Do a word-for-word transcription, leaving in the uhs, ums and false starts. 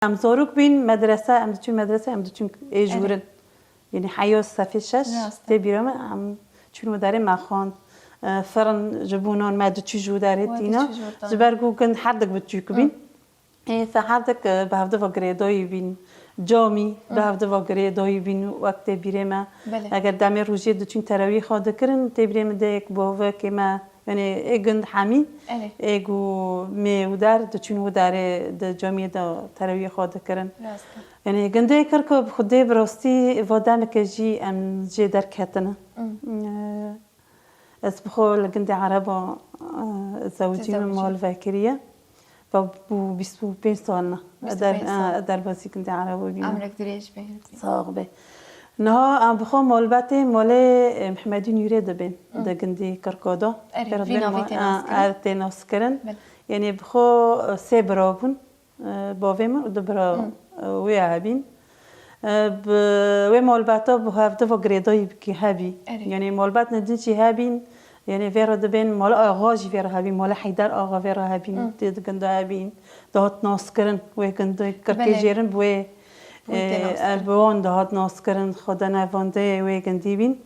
Em zarok bîn, medrese, em diçûn medrese, em diçûn êjûr in. Yanî heya sefê şeş, Rast e. Tê bîra me, em çûn wê derê me xwend. E, Firin ji bo nan me diçû ji wê derê Wê tîna. diçû ji wê derê. Ji ber ku gund herdik bi çûk bîn. Ê, fe herdik, e, bi hevdiva girêdayî bîn. Camî bi hevdiva girêdayî bîn, wek tê bîrê me. Belê. Eger demê rojê diçûn terawîxa dikirin, tê bîrê min dê yek bavekê me, yanî ê gund hemî, Erê. ê ku mê û der diçûn û derê di camiyê de terawîxa dikirin. Rast e. Yanî gundê Kirko bi xwedê bi rastî va demeke jî em jê derketine. Ee, Ez bi xwe li gundê Ereba, e, zewicî min Zewicî. Mal vekiriye. Ve bû bîst û pênc sal ne. Bîst û Der, pênc sal. e, derbasî gundê Ereba bîne. Emrek dirêj be. Sax be. Niha em bi xwe malbatê malê, e, Mihmedî Nûrê dibên. Di gundê Kirko de. Erê, Pêra vî dibên navê mal-, tê nas e, kirin. er tê nas kirin. Belê. Yanî bi xwe, e, sê bira bûn. E, bavê min û du bira, e, wê hebîn. E, bi wê malbata bi hevdiva girêdayî bikî hebî. Erê. Yanî malbat ne din jî hebîn. Yanî vê re dibên mala axa jî vê re hebîn. Mala Heyder axa vê re hebîn. Tê di gunda hebîn. Dihat naskirin wê gundê Kirkê Belê. Jêrin bi wê, Wê tê e, naskirin. e, bi wan dihat naskirin. Xwedana van dê wê gundî bîn.